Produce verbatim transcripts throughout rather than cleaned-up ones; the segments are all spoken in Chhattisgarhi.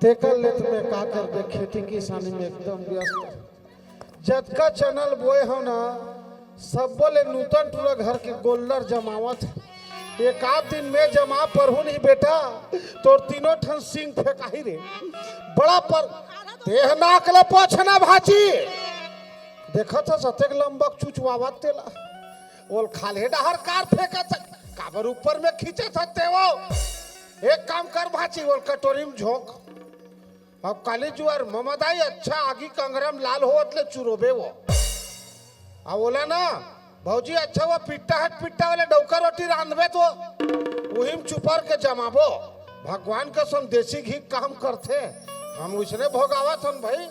तेकर ले तो मैं का करबे, खेती किसानी में एकदम व्यस्त। जतका चनल बोए हो ना, सब्बो ले नूतन टूरा घर के गोल्लर जमावत हे। एक आध दिन में जमा परहूं नहीं बेटा, तोर तीनों ठन सिंग फेंकाही रे। बड़ा पर तेह नाक ले पोछना भाची। देखत हस अतेक लंबक चुचवावत तेला। ओल खाल्हे डहर काबर फेंकत हस? काबर ऊपर में खींचत हस ते वो? एक काम कर भाची, ओल कटोरी में झोंक। अब काली जुआर ममदाई अच्छा आगी कंगरम लाल होत ले चुरोबे वो। आ ओला ना भौजी, अच्छा वो पिट्टा हट पिट्टा वाले डौका रोटी रांधबे तो उहिम चुपर के जमाबो। भगवान कसम देसी घी काम करथे। हम उसने भोगावत हन भाई।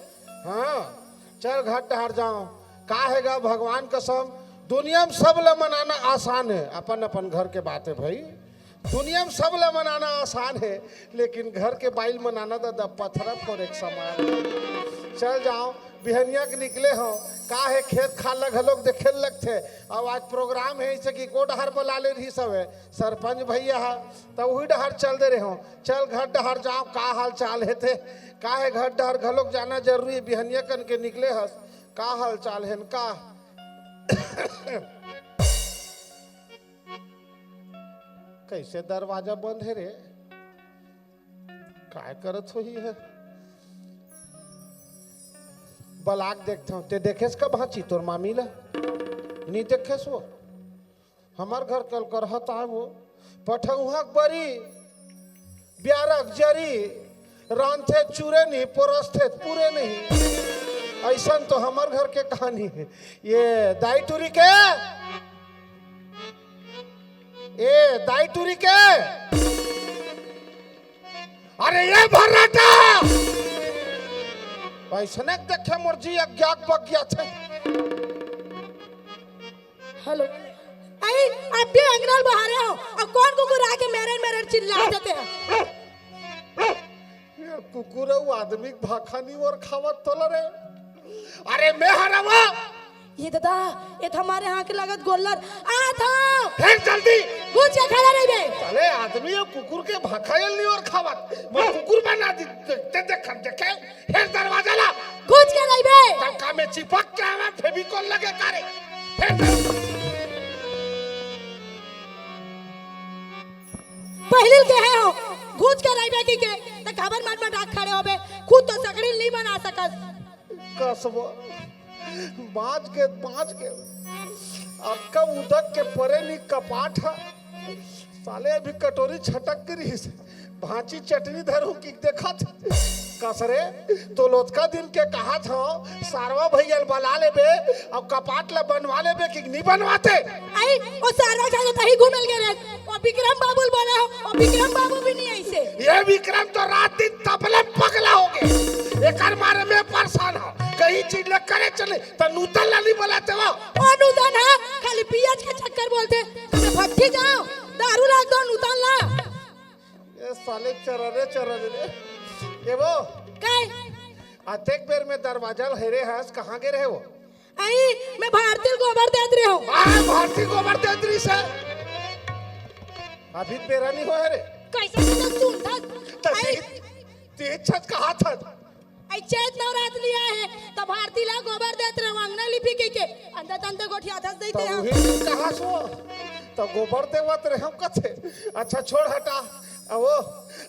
हाँ, चल घर डहर जाओ। का हे गा भगवान कसम, दुनिया में सब ला मनाना आसान हे। अपन अपन घर के बात हे भाई, दुनिया में सब ला मनाना आसान हे, लेकिन घर के बाइल मनाना दादा पथरा फोरे के समान हे। चल जाओ, बिहनिया के निकले हो, का हे खेत खार ला घलोक देखे लगथे। अब आज प्रोग्राम हे, इसे कि को डहर बला ले रही सब हे, सरपंच भैया हा, त उही डहर चल दे रहे हो। चल घर डहर जाओ, का हाल चाल हे ते, का हे घर डहर घलोक जाना जरूरी हे। बिहनिया कन के निकले हस, का हाल चाल हे न का? कैसे दरवाजा बंद हे रे? काय करत होही हे? बलाक देखथंव, ते देखेस का भांची तोर मामी ला? नी देखेस वो? हमर घर कल करहत आय वो। पठउहा के बरी, ब्यारा के जरी, रांधथे चूरे नहीं, परोसथे पूरे नहीं। अइसन तो हमर घर के कहानी हे। ये दाई टूरी के, ए दाई टूरी के, अरे ये भर्राटा, अइसने देखे मोर जी अज्ञाक बग्या थे। हेलो। आई, अब भी अंगना ल बहारे हो, अउ कोन कुकुर आके मेरे मेरे चिल्लात हे ते? ये कुकुर अउ आदमी के भाखा नी ओर खावत तोला रे। अरे मैं हरवा। ये दादा, ये तो हमर इहाँ के लगत गोल्लर। आ था। फेर जल्दी। घुच के खड़ा रहिबे। साले आदमी अउ कुकुर के भाखा एल नी ओर खावत। मैं कुकुर बना दी, ते देख, देखे। फेर दरवाजा ला। घुच के रहिबे। तब का मैं चिपक के आवा, फेविकोल लगे का रे? फेर दर- पहिली ल केहे हो, घुच के रहिबे कहिके, त काबर मटमटात खड़े होबे? खुद तो सकड़ी ल नी बना सकस। कसबो, बांच के, बांच के, अतका उदक के परे नी कपाट ह। साले अभी कटोरी छटक के रहिस, भांची चटनी धरहूं कि देखत। कस रे, तोला ओतका दिन के कहत हंव, सारवा भैया ल बला लेबे अउ कपाट ल बनवा लेबे कि नी बनवाते? आई, ओ सारवा के साथ तहीं घूमे ल गे रहे, ओ विक्रम बाबू ल बोले हो, ओ विक्रम बाबू भी नी आइसे। ये विक्रम तो रात दिन तबले पगला हो गे, एकर मारे मैं परेशान हंव। कहीं चीज ल करे चले त नूतन ला नी बलाते वो। ओ नूतन ह, खाली पियाज के चक्कर बोलथे, त मैं भट्ठी जांव, दारू ला दो नूतन ला। ए साले चररे चररे रे। ए वो। काय? अतेक बेर में दरवाजा ल हेरे हस, कहाँ गे रहे वो? आई, मैं भारती ल गोबर देत रहे हंव। आ, भारती गोबर देत रहिस हे। अभी बेरा नी होय रे। कइसे कइसे सुनथस? त आई। तेज, तेज छत कहा था? आई चैत नवरात्रि आय हे, त भारती ला गोबर देत रहे हंव, अंगना लिपी कहिके, अंदर तंदर गोठियाथस त दइते हंव। उही कहा सो, त गोबर देवत रहे हंव कथे। अच्छा छोड़ हटा, अब वो,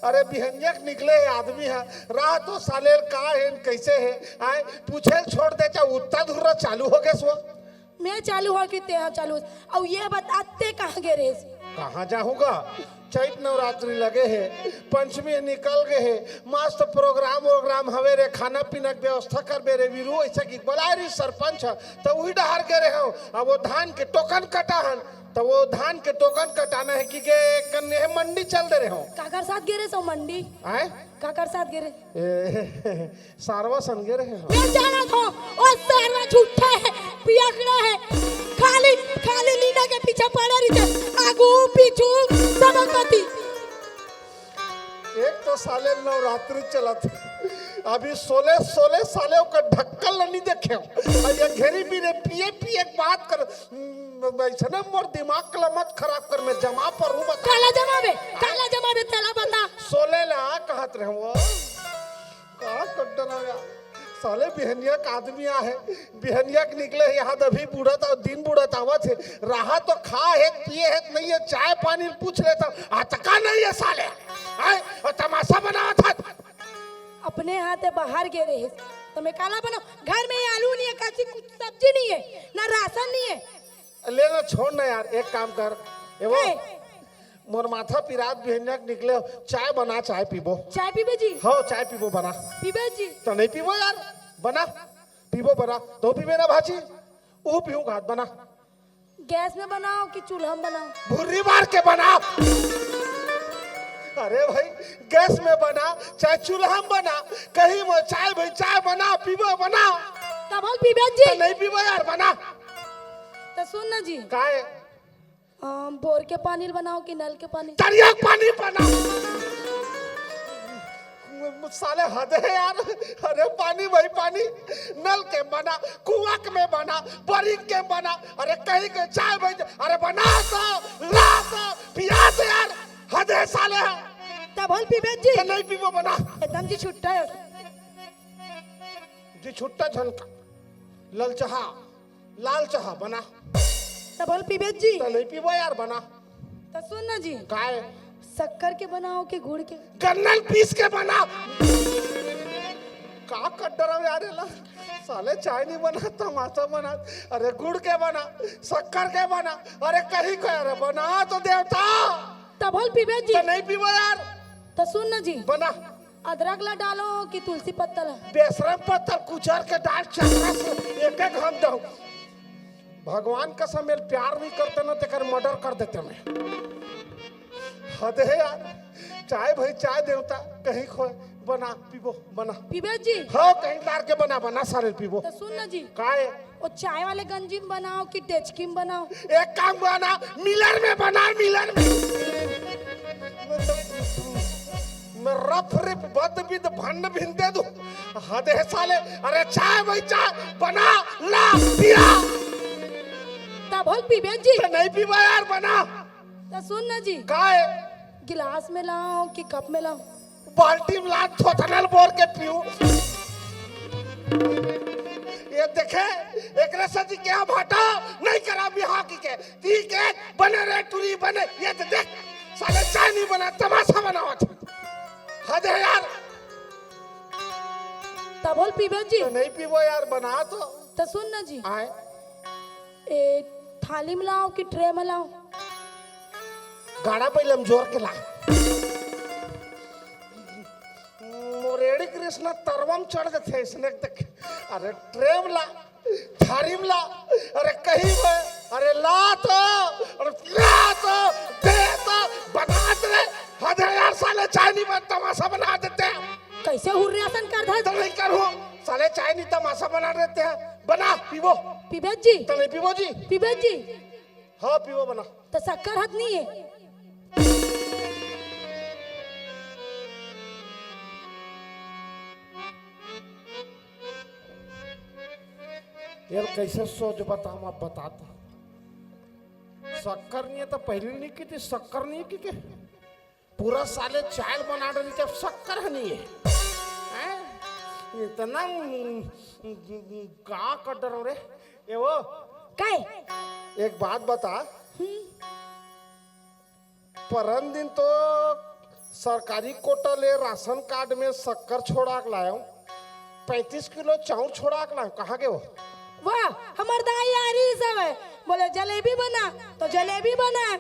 अरे बिहनिया के निकले हे आदमी ह, राह तो साले ल का हे न कइसे हे, आय पूछे ल छोड़ दे, चा उत्ता धुर्रा चालू हो गे सो। मैं चालू हों कि तेहा चालू होस? अउ ये बता, तें कहाँ गे रहेस? कहाँ जाहूँ गा? चैत नवरात्रि लगे हे, पंचमी निकल गे हे, मस्त प्रोग्राम वोग्राम हवे रे, खाना पीना के व्यवस्था करबे रे वीरू, अइसे कि बलाय रहिस सरपंच ह, त उही डहर गे रहे हंव। अब वो धान के टोकन कटाहन, त वो धान के टोकन कटाना हे कहिके कन्ने हे मंडी चल दे रहे हंव। काकर साथ गे रहेस ओ मंडी? आय? काकर साथ गे रहे? ए, सारवा संग गे रहे हंव। मैं जानत हंव, ओ सारवा झूठा हे, पियकड़ा हे, खाली, खाली लीना के पीछे पड़े रहिथे, आगू, पीछू, सब कती। एक तो साले नवरात्रि चलत हे, अभी सोले, सोले साले ओकर ढक्कन ल नी देखे हंव। अउ ये घेरी बीने पिए, पिए के बात कर, म-, अइसने मोर दिमाग ल मत खराब कर, मैं जमा परहूँ बता। काला जमाबे, काला जमाबे, तेला बता। सोले ला कहत रहे वो। कट्टन हो गया। साले बिहनिया का आदमी आहे, बिहनिया के निकले हे, यहाँ अभी बुड़त, दिन बुड़त आवत हे, रहा तो खा हे, पिए हे, नहीं हे, चाय पानी पूछ लेता, अतका नहीं हे साले। आय, अउ तमाशा बनावत हे। अपने हाथे बाहर गे रहे, त मैं काला बनाऊं? घर में आलू नहीं हे, काची कुछ सब्जी नहीं हे, ना राशन नहीं हे। ले ना, छोड़ ना यार, एक काम कर, ए वो, काय? मोर माथा पिरात, बिहनिया के निकले हो, चाय बना, चाय पीबो। चाय पीबे जी? हो, चाय पीबो, बना। पीबे जी? त नहीं पीबो यार, बना, पीबो, बना। तो पीबे ना भाजी, ऊ पीहूं घात, बना। गैस में बनाओ कि चूल्हा में बनाओ? भुर्री मार के बना। अरे भाई, गैस में बना चाहे चूल्हा में बना, कहीं में चाय भाई, चाय बना, पीबो, बना। तब हम पीबे जी? त नहीं पीबो यार, बना। त सुन ना जी। काय? अम, बोर के पानी ल बनाओ कि नल के पानी? दरिया के पानी बना। साले हद हे यार। अरे पानी भाई पानी, नल के बना, कुआं के में बना, बरिंग के बना। अरे कहीं के चाय भाई, अरे बना तो, ला तो, पिया तो यार। हद हे साले। तब हम पीबे जी? त नहीं पीबो, बना। एकदम जी छुट्टा हे। जी छुट्टा झन का। ललचहा, लाल चहा बना। तब हम पीबे जी? त नहीं पीबो यार, बना। त सुन ना जी। काय? शक्कर के बनाओ कि गुड़ के? गन्ना ल पीस के बना। का कट्टन हो यार एला? साले चाय नहीं बना, तमाशा बना। अरे गुड़ के बना, शक्कर के बना। अरे कहीं को, अरे बना तो देवता। तब हम पीबे जी? त नहीं पीबो यार। त सुन ना जी। बना। अदरक ला डालो कि तुलसी पत्ता ला? बेशरम पत्ता कुचर के डाल, चक्रा से एक एक हम दो। भगवान कसम, मेरे प्यार नहीं करते ना, तेकर मर्डर कर देते मैं। हद हे यार, चाय भाई, चाय देवता कहीं खोए, बना पीबो, बना। पीबे जी? हाँ, कहीं लार के बना, बना सारे पीबो। त सुन ना जी। काय? वो चाय वाले गंजी में बनाओ कि डेचकी में बनाओ? एक काम बना, मिलर में बना, मिलर में। मैं रफ रिफ बद बिद भंड भिन दे दूं। हद हे साले, अरे चाय भाई चाय बना, ला, पिया। तब हम पीबे जी? त नहीं पीबो यार, बना। त सुन ना जी। काय? गिलास में लाओ कि कप में लाओ? बाल्टी में ला, थोथनल बोर के पीऊ। ये देखे, एकरे से जी क्या भाटा नहीं करा बिहाव की के। ती के बने रे टुरी बने। ये तो देख, साले चाय नहीं बना, तमाशा बनावत। हद हे यार। तब हम पीबे जी? त नहीं पीबो यार, बना तो। त सुन ना जी। आय। ए, थाली में लाओ कि ट्रे में लाओ? गाड़ा पहले हम जोर के ला। मोरेड़ी कृष्णा तरवा में चढ़ जाथे इसने देख। अरे ट्रे में ला, थारी में ला, अरे कहीं में, अरे ला तो, अरे ला तो, दे तो, बना दे। हद हे यार, साले चाय नहीं बन, तमाशा बना देते हैं। कैसे हुर्रे असन कर धर? त नहीं करूँ, साले चाय नहीं, तमाशा बना देते हैं। बना, पीबो। पीबे जी? त नहीं पीबो जी? पीबे जी? हाँ, पीबो बना। त शक्कर हत नहीं हे? यार, कैसे सोच बताऊं, अब बताता। शक्कर नहीं हे त पहले नहीं की थी, शक्कर नहीं की के? पूरा साले चाय बना डाली, जब शक्कर ह नहीं हे। हैं? इतना, हम्म, का कर डरो रे? ए वो, काय? एक बात बता, हम्म। परन दिन तो सरकारी कोटा ले राशन कार्ड में शक्कर छोड़ा के लायो, पैंतीस किलो चाउर छोड़ा के लायो, कहाँ गे वो? वाह, हमर दाई आ रही सब है, बोले, "जलेबी बना," तो जलेबी बना।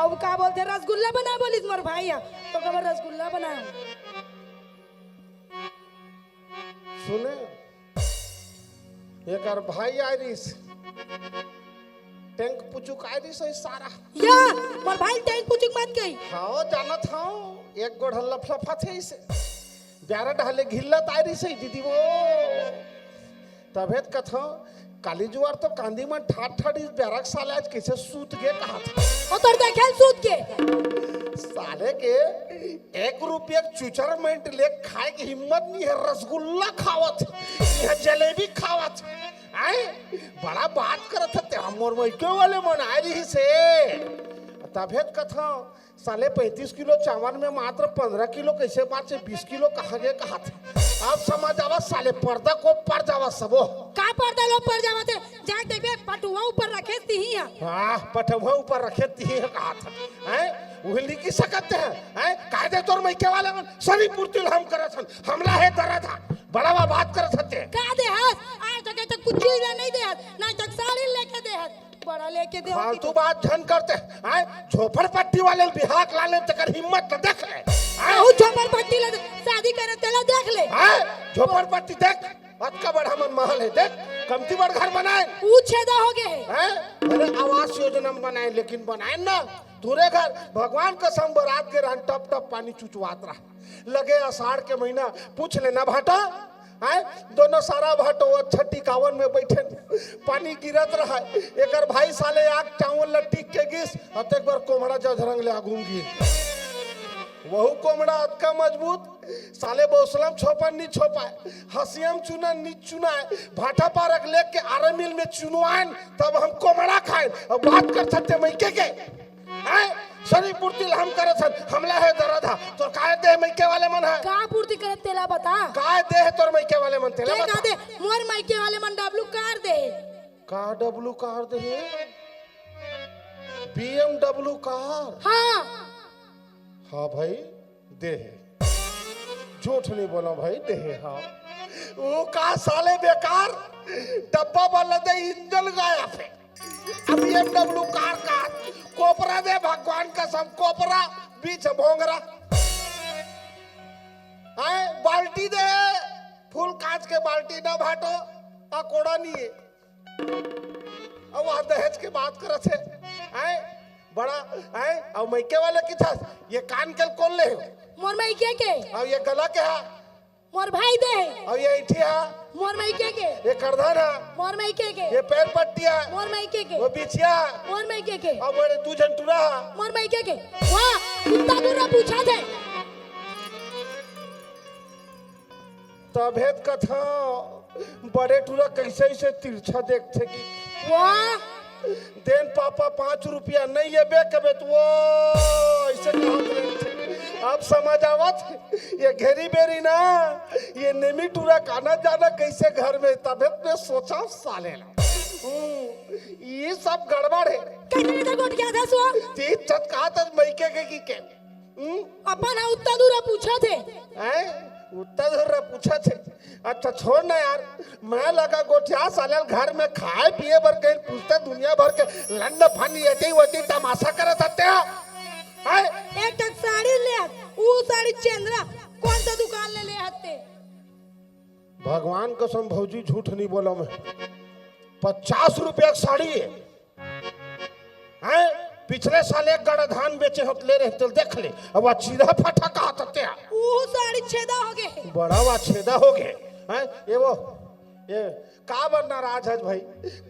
अब का बोलते, "रसगुल्ला बना," बोलिस मोर भाई ह, तो कब रसगुल्ला बनायो। सुने, एकर भाई आय रिस, टैंक पुचुक आय रिस, ओई सारा। या, मोर भाई टैंक पुचुक मत कही। हाँ, जानत हूँ, एक गोड़ लफलफा थे इसे। ब्यारा ढाले घिल्लत आय रिस, दीदी वो। तभे त कथंव, काली जुआर तो कांदी मन ठाठ ठाठ, इस ब्यारा के साले आज कैसे सूत गे कहा था। ओ तोर देखे सूत गे। साले के एक रुपया के चुचरमेंट ले खाए के हिम्मत नहीं है, रसगुल्ला खावत, यह जलेबी खावत। आए, बड़ा बात करत है, ते हमर मइके वाले मन आए रही से। त तभे त कथंव, साले पैंतीस किलो चावल में मात्र पंद्रह किलो कइसे बाँचे, बीस किलो कहाँ गे कहाथे। अब समझ आवा साले, पर्दा को पर जावा सबो। का पर्दा लो पर जावा थे? जाके देखबे, पटुआ ऊपर रखे तिही ह। हाँ, पटुआ ऊपर रखे तिही ह कहाथे। हैं? उही लिखी सकत हे। हैं? काय दे तोर मइके वाले मन? सरी पुरती ल हम करत हन। हमला हे दरद हा। बड़वा बात करत हते। का दे हस? आज तक ऐसा कुछ चीज नहीं दे हस। ना तक साड़ी लेके दे हस। बड़ा लेके दे हस। फालतू बात झन करते। हैं? झोपड़पट्टी वाले ल बिहाक लाने तेकर हिम्मत ल देख ले। हैं? कहूँ झोपड़पट्टी ला शादी करे तेला देख ले। हैं? झोपड़पट्टी देख। अतका बड़ हमन महल हे, देख, कमती बड़ घर बनाएन। ऊ छेदा हो गे हे। हैं? अरे, आवास योजना में बनाएन, लेकिन बनाएन ना, तुरे घर, भगवान कसम, बरात के रहन, टप टप पानी चुचवात रहा। लगे आषाढ़ के महीना, पूछ लेना भाटा, हैं? दोनों सारा भाटो वो छठी कावन में बैठे, पानी गिरत रहा। एकर भाई साले आग चावल ल टिक के गिस, अतेक बार कोमड़ा जझरंग ले आगूम गिर। वहू कोमड़ा अतका मजबूत, साले बौसलम छोपन नी छोपाए, हसियम चुनन नी चुनाए, भाटा पारक लेके आरे मिल में चुनवाएन, तब हम कोमड़ा खाएन। अब बात कर सकते मइके के, हैं? सरी पूर्ति ल हम करे सन, हमला हे दरद हा, तोर काय दे मइके वाले मन ह? का पूर्ति करे तेला बता। काय दे हे तोर मइके वाले मन तेला के बता। का दे? मोर मइके वाले मन डब्लू कार दे। का डब्लू कार दे हे? बी एम डब्लू कार? हाँ। हाँ भाई, दे हे। झूठ नहीं बोला भाई, दे हे, हाँ। वो का साले बेकार, डब्बा बल्ला दे, इंजन गायब हे। अब बी एम डब्लू कार का कोपरा दे, भगवान कसम, कोपरा, बीच भोंगरा। हैं, बाल्टी दे, फुल कांच के बाल्टी ना भाटो, अकोड़ा नहीं है। अब वह दहेज के बात करत हे, हैं? बड़ा, हैं? अब मइके वाले किथस, ये कान के ल कोन ले हो? मोर मइके के। अब ये गला के हा? मोर भाई दे हे। अब ये ऐठी हा? मोर मइके के। ये करधन हा? मोर मइके के। ये पैर पट्टी हा? मोर मइके के। वो बिछिया हा? मोर मइके के। अब बड़े दू झन टूरा हा? मोर मइके के। वाह, कुत्ता दूर पूछा थे। तभे त कथंव, बड़े टूरा कइसे अइसे तिरछा देखथे कि वाह! देन पापा पाँच रुपया नहीं एबे कबे त वो अइसे कहत रहिथे। अब समझ आवत, ये घेरी बेरी ना, ये नेमी टूरा काना जाना कइसे घर में, तभे त मैं सोचा साले ला। हम्म, ये सब गड़बड़ हे। कइसे कइसे गोठियाथस वो? तीन छत कहा त मइके के की के। हम्म? अपन ह उत्ता दूरा पूछत हे। हैं? उत्ता दूरा पूछत हे। अच्छा, छोड़ ना यार, मैं लगा गोठिया साले ल घर में खाए पिए बर कहीं पूछते, दुनिया भर के लंड फंड एटी वटी तमाशा करत हते। हैं? एक ठक साड़ी ले, ऊ साड़ी चंद्रा, कौन सा दुकान ले ले हते? भगवान कसम भौजी, झूठ नहीं बोला मैं, पचास रुपया के साड़ी हे। हैं? पिछले साल एक गड़ा धान बेचे होत ले रहे, तेल देख ले, अब वह चीरा फटा कहा तते। वो साड़ी छेदा हो गए। बड़ा वह छेदा हो गए। हैं? ये वो, ये काबर नाराज हस भाई?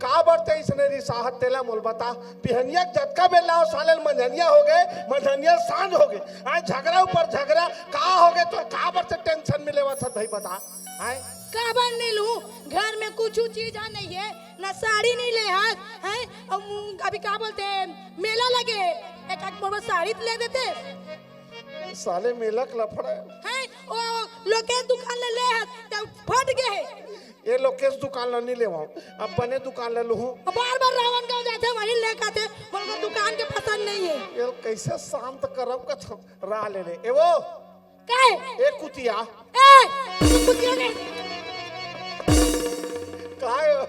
काबर ते इसने रिसाहत तेला मोल बता। बिहनिया के जतका बेला हो साले ल मंझनिया हो गए, मंझनिया सांझ हो गए। हैं? झगड़ा ऊपर झगड़ा, का हो गए तो काबर ते टेंशन में लेवत हस भाई बता? हैं? काबर नहीं लूं? घर में कुछ चीज हा नहीं है, ना साड़ी नहीं ले हाथ, हैं? और मु-, अभी का बोलते हैं, मेला लगे, एक आध मोर साड़ी तो ले देते। साले मेला के लफड़ा है। हैं? ओ, लोकेश दुकान ले ले हाथ, तो फट गए है। ये लोकेश दुकान ला नहीं लेवाऊं, अब बने दुकान ले लूं। बार बार रावण गांव जाते, वहीं ले खाते, बोल को दुकान के पसंद नहीं है। ये कैसे शांत करब कथम, राह ले ले। ए वो, काय? ए कुतिया। ए, तू कुतिया के। काय हो?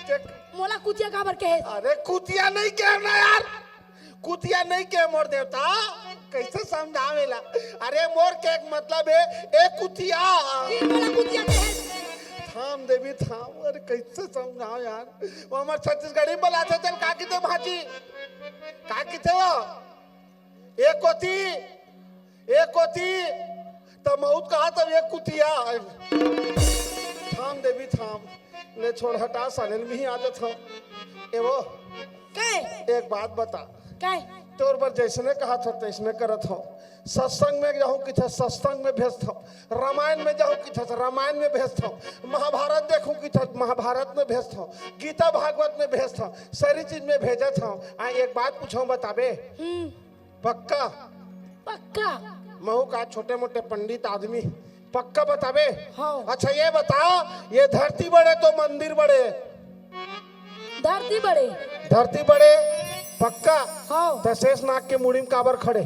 ते मोला कुतिया काबर कहे? अरे कुतिया नहीं कहे ना यार, कुतिया नहीं कहे मोर देवता, कैसे समझावेला? अरे मोर के एक मतलब है, ए कुतिया। ई मोला कुतिया कहे। थाम देवी थाम, अरे कैसे समझाओ यार? वो हमार छत्तीसगढ़ी में बोला था, चल का किते भाजी? का किते वो? ए कोती, ए कोती, त मउत कहा तब ए कुतिया। थाम देवी थाम, ले छोड़ हटा साले, मैं ही आ जाता हूँ। ए वो, काय? एक बात बता। काय? तोर बर जैसने कहत हस, तैसने करत हंव। सत्संग में जाहूं किथस, सत्संग में भेजथंव। रामायण में जाहूं किथस, रामायण में भेजथंव। महाभारत देखहूं किथस, महाभारत में भेजथंव। गीता भागवत में भेजथंव। सारी चीज में भेजत हंव। आ, एक बात पूछंव, बताबे? हम्म। पक्का? पक्का। महूं का छोटे मोटे पंडित आदमी, पक्का बताबे? हव। अच्छा, ये बता, ये धरती बड़े तो मंदिर बड़े? धरती बड़े। धरती बड़े, पक्का? हव। त शेष नाग के मुड़ी म काबर खड़े?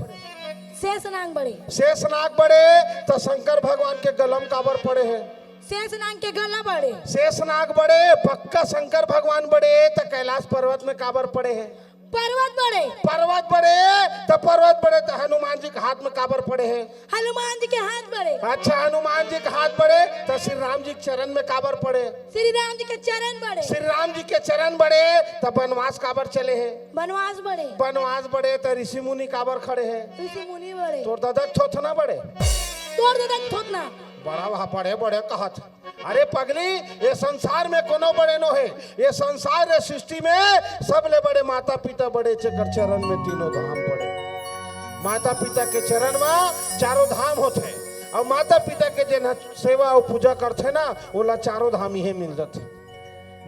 शेष नाग बड़े। शेष नाग बड़े, त शंकर भगवान के गला म काबर पड़े हे? शेष नाग के गला बड़े। शेष नाग बड़े, पक्का शंकर भगवान बड़े, त कैलाश पर्वत में काबर पड़े हे? पर्वत बड़े। पर्वत बड़े, त पर्वत बड़े, त हनुमान जी के हाथ में काबर पड़े हे? हनुमान जी के हाथ बड़े। अच्छा, हनुमान जी के हाथ बड़े, त श्री राम जी के चरण में काबर पड़े? श्री राम जी के चरण बड़े। श्री राम जी के चरण बड़े, त बनवास काबर चले हे? बनवास बड़े। बनवास बड़े, त ऋषि मुनि काबर खड़े हे? ऋषि मुनि बड़े। तोर ददा के थोथना बड़े। तोर ददा के थोथना। बड़ा वहा बड़े बड़े कहत। अरे पगली, ये संसार में कोनो बड़े नो हे। ये संसार, ये सृष्टि में सबले बड़े माता पिता बड़े, जेकर चरण में तीनों धाम पड़े। माता पिता के चरण में चारों धाम होथे, अउ माता पिता के जेन ह सेवा अउ पूजा करथे ना, ओला चारों धाम इहे मिल जाथे।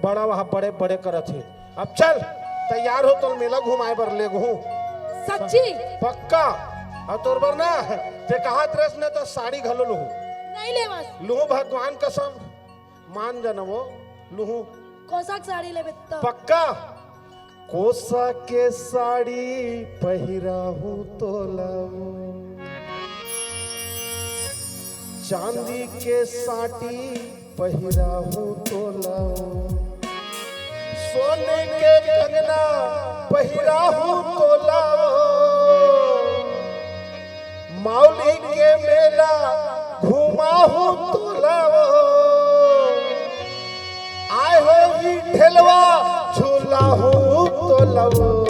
बड़ा वहा बड़े बड़े करत हे। अब चल, तैयार हो, तोल मेला घुमाए बर लेगहूं। सच्ची? पक्का। अउ तोर बर ना, ते कहत रेहेस न, त साड़ी घलो लूहूं। नहीं लेवस। लूहूं, भगवान कसम। मान जाना वो, लूहूं। कोसा के साड़ी लेबे त। पक्का। कोसा के साड़ी पहिराहूं तोला वो। चांदी के साटी पहिराहूं तोला वो। सोने के कंगना पहिराहूं तोला वो। माउली के मेला घुमाहूं तोला वो। आए हो ई ठेलवा झूलाहूं तोला वो।